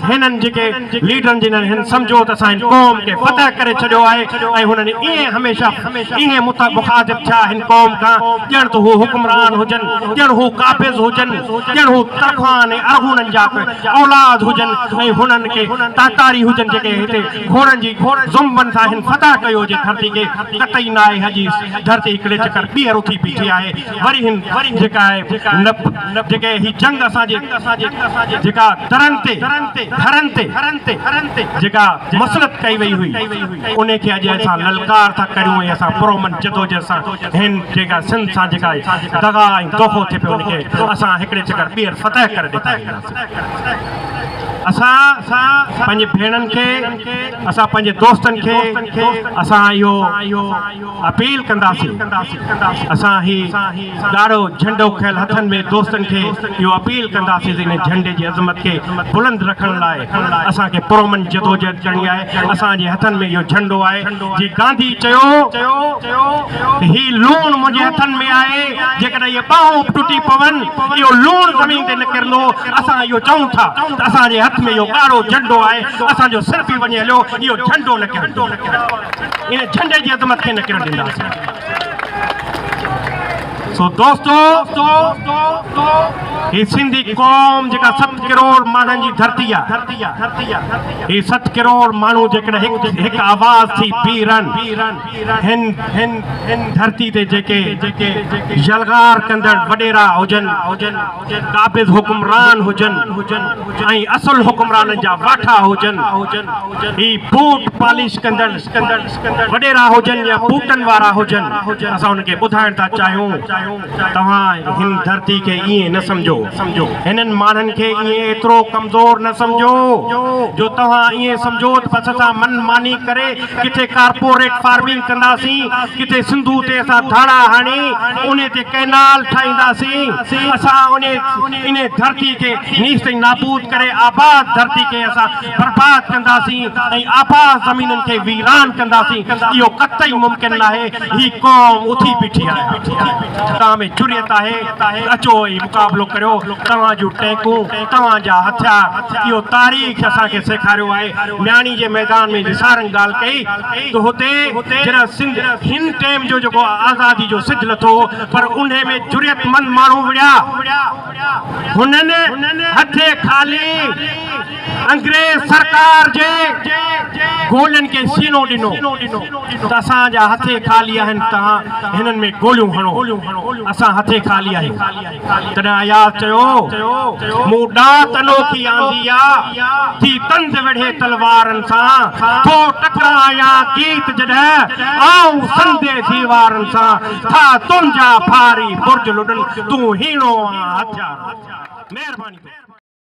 هنن جيڪي ليڊرن جنھن هن سمجهيو ته اسان هن قوم کي فتح ڪري ڇڏيو آهي ۽ هنن ائين هميشه ائين مخاطب ٿيا هن قوم کان ڄڻ ته هو حڪمران هجن ڄڻ هو قابض هجن ڄڻ هو ترخان ۽ ارغونن جا اولاد هجن ۽ هنن کي تاتاري هجن جيڪي هتي گهوڙن جي زنبن سان هن فتح ڪيو هجي ڌرتي کي قطعي ناهي اڄ ڌرتي هڪڙي چڪر ٻيهر اٿي بيٺي آهي وري هن جيڪا آهي جيڪي هي جنگ اسان جي جيڪا درن تي گهرن تي جيڪا مسلط ڪئي وئي هئي انهي کي اڄ اسان للڪار ٿا ڪريون ۽ اسان پرامن جدوجهد سان هن جيڪا سنڌ سان جيڪا دغا ۽ دوکو ٿئي پيو ان کي اسان هڪڙي چڪر ٻيهر فتح ڪري ڏيکارينداسين اسان پنهنجي ڀيڻن کي اسان پنهنجي دوستن کي اسان اهو اپيل ڪنداسين اسان هي ڳاڙهو جهنڊو کنيل هٿن ۾ دوستن کي اهو اپيل ڪنداسين ته ان جهنڊي جي عظمت کي بلند رکڻ لاء اسان کي پرامن جدوجهد ڪرڻي آهي اسان جي هٿن ۾ اهو جهنڊو آهي جي گانڌي چيو ته هي لوڻ منهنجي هٿن ۾ آهي جيڪڏهن اهي ٻانهون به ٽٽي پون اهو لوڻ زمين تي نه ڪرندو اسان اهو چئون ٿا ته اسان جي هٿ ۾ اهو ڳاڙهو جهنڊو آهي اسان جو سر به وڃي هليو اهو جهنڊو نه ڪرندو ان جهنڊي جي عظمت کي نه ڪرڻ ڏينداسين. سو دوستو هي سنڌي قوم جيڪا 7 ڪروڙ ماڻهن جي ڌرتي آ هي 7 ڪروڙ ماڻهو جيڪڏهن هڪ هڪ آواز ٿي بيهي رهن هن هن هن ڌرتي تي جيڪي يلغار ڪندڙ وڏيرا هجن قابض حڪمران هجن ۽ اصل حڪمرانن جا واٺا هجن هي بوٽ پالش ڪندڙ وڏيرا هجن يا بوٽن وارا هجن اسان انهن کي ٻڌائڻ ٿا چاهيون توهان هن ڌرتي کي ائين نه سمجهو هنن ماڻهن کي ائين ايترو ڪمزور نه سمجهو جو توهان ائين سمجهو ته بس اسان من ماني ڪري ڪٿي ڪارپوريٽ فارمنگ ڪنداسين ڪٿي سنڌو تي اسان ڌاڙا هڻي انهي تي ڪئنال ٺاهينداسين اسان انهي ڌرتي کي نيست ۽ نابود ڪري آباد ڌرتي کي اسان برباد ڪنداسين ۽ آباد زمينن کي ويران ڪنداسين اهو قطعي ممڪن ناهي هي قوم اٿي بيٺي آهي توهان ۾ جرئت آهي ته اچو ۽ مقابلو ڪريو توهان جون ٽينڪون توهان جا هٿيار اهو تاريخ اسان کي سيکاريو آهي مياڻي جي ميدان ۾ جي سارنگ ڳالهه ڪئي ته هتي جڏهن سنڌ هن ٽيم جو جيڪو آزادي جو سج لٿو پر انهي ۾ جرئت مند ماڻهو وڙهيا هنن هٿي خالي انگريز سرڪار جي گولين کي سينو ڏنو ته اسان جا هٿي خالي آهن توهان هنن ۾ گوليون هڻو اسان هٿي خالي آهيون تڏهن اياز چيو مون ڏات انوکي آندي آ ٿي تند وڙهي تلوارن سان ٿو ٽڪرايان گيت جڏهن آئون سندي ديوارن سان ٿا تنهنجا ڀاري برج لڏن تون هيڻو آن هٿيار مهرباني.